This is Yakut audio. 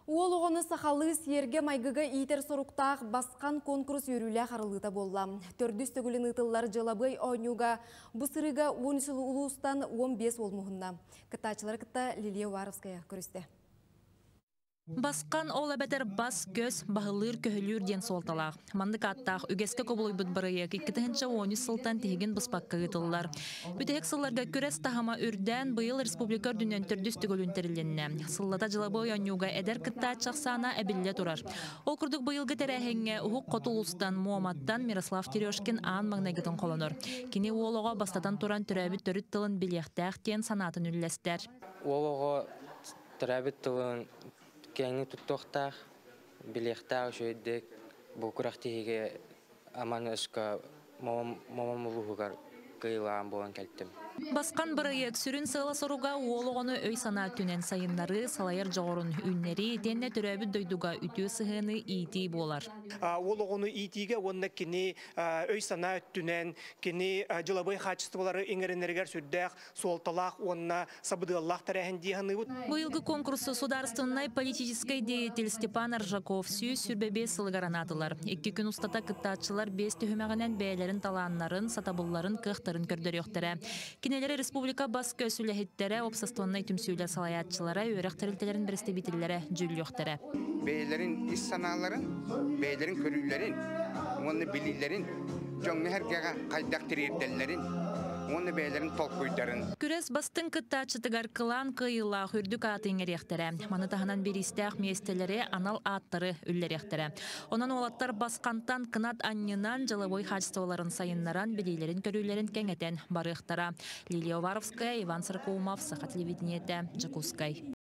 Уол оҕону сахалыы сиэргэ-майгыга иитэр соруктаах Басхан конкурс үөрүүлээх арыллыыта буолла. Төрдүс төгүлүн ыытыллар дьыалабыай оонньууга бу сырыыга 13 улуустан 15 уол муһунна. Кыттааччылары кытта Лилия Уваровская көрүстэ. Басхан ол эбэтэр бас-көс, баһылыыр-көһүлүүр диэн суолталаах. Маннык ааттаах үгэскэ кубулуйбут бырайыак 2013 сылтан тиһигин быспакка ыытыллар. Бүтэһик сылларга күрэс таһыма үрдээн, быйыл республика үрдүнэн төрдүс төгүлүн тэрилиннэ. Сыллата дьылабыай оонньууга эдэр кыттааччы ахсаана эбиллэ турар. Ол курдук быйылгы тэрээһиҥҥэ Уһук Хоту улуустан Муоматтан Мирослав Терешкин аан маҥнайгытын холонор. Кини уол оҕо бастатан туран төрөөбүт төрүт тылын билиэхтээх диэн санаатын үллэстэр. Уол оҕо төрөөбүт тылын киэҥник туттуохтаах, билиэхтээх үчүгэйдик бу күрэхтэһиигэ аман өскө Момом улууһугар кыайыылаан буолан кэлтим. Басхан бырайыак сүрүн сыала-соруга уол оҕону өй-санаа өттүнэн сайыннарыы, салайар дьоҕурун үүннэрии итиэннэ төрөөбүт дойдуга үтүө сыһыаны иитии буолар. Уол оҕону иитиигэ уонна кини өй-санаа өттүнэн, кини дьылабыай хаачыстыбалары иҥэринэригэр сүрдээх суолталаах уонна сабыдыаллаах тэрээһин дии саныыбыт. Быйылгы конкурсу судаарыстыбаннай политическай деятель Степан Аржаков 125 сылыгар анаатылар. Икки күн устата кыттааччылар биэс түһүмэҕинэн бэйэлэрин талааннарын, сатабылларын, кыахтарын көрдөрүөхтэрэ. Кинилэри республика бас-көс үлэһиттэрэ, уопсастыбаннай түмсүүлэр салайааччылара, үөрэх тэрилтэлэрин бэрэстэбиитэллэрэ дьүүллүөхтэрэ. Бэйэлэрин ис санааларын, бэйэлэрин көрүүлэрин уонна билиилэрин дьоҥҥо-сэргэҕэ хайдах тириэрдэллэрин уонна бэйэлэрин толкуйдарын. Күрэс бастыҥ кыттааччытыгар кылаан кыайыылаах үрдүк ааты иҥэриэхтэрэ. Маны таһынан бириистээх миэстэлэри, анал ааттары үллэриэхтэрэ. Онон уолаттар басхантан кынат анньынан, дьылабой хаачыстыбаларын сайыннаран, билиилэрин-көрүүлэрин кэҥэтэн барыахтара. Лилия Уваровская, Иван Сорокоумов, Саха телевидениетэ, Дьокуускай.